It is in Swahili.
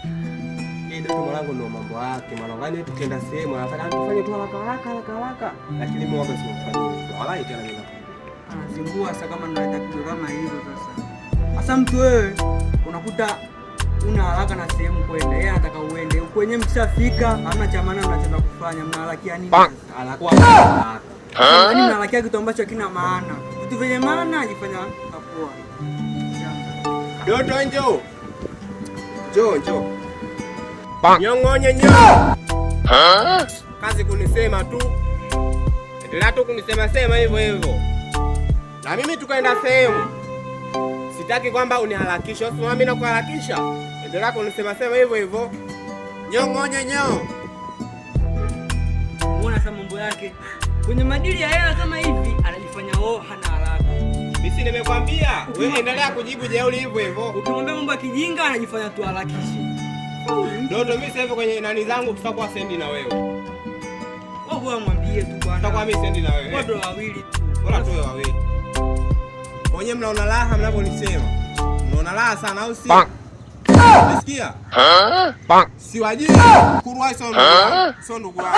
Mimi ndio mwanangu, ndio mambo yake mwanangu. Yaani tukienda sehemu anataka tufanye tu haraka haraka haraka haraka. Lakini mimi waga simfanyii. Wala tena mimi nakwambia. Anazingua sasa kama ndio tatizo kama hizo sasa. Sasa mtu wewe unakuta una haraka na sehemu kwenda, yeye anataka uende. Huko wenyewe mkishafika hamna cha maana mnachotaka kufanya, mnaharakia nini sasa? Anakuwa haraka. Yaani mnaharakia kitu ambacho hakina maana. Vitu vyenye maana ajifanya kapoa. Doto njoo. Njoo njoo. Nyong'onye nyo. Kazi kunisema tu. Endelea tu kunisema sema hivyo hivyo. Na mimi tukaenda sehemu. Sitaki kwamba uniharakishe. Sio mimi nakuharakisha. Endelea kunisema sema hivyo hivyo. Nyong'onye nyo. Muona sasa mambo yake. Kwenye madili ya hela kama hivi anajifanya oh hana haraka. Mimi nimekwambia, wewe endelea kujibu jeuri hivyo hivyo. Ukimwambia mambo ya kijinga anajifanya tu harakishe. Doto, mimi sasa hivi kwenye nani zangu tutakuwa sendi na wewe. Wewe bwana mwambie tu bwana. Tutakuwa mimi sendi na wewe. Bado wawili tu. Bora tuwe wawili. Wenyewe mnaona raha mnavyonisema. Mnaona raha sana au si? Unasikia? Si wajui kurwa sio ndugu. Sio ndugu yangu.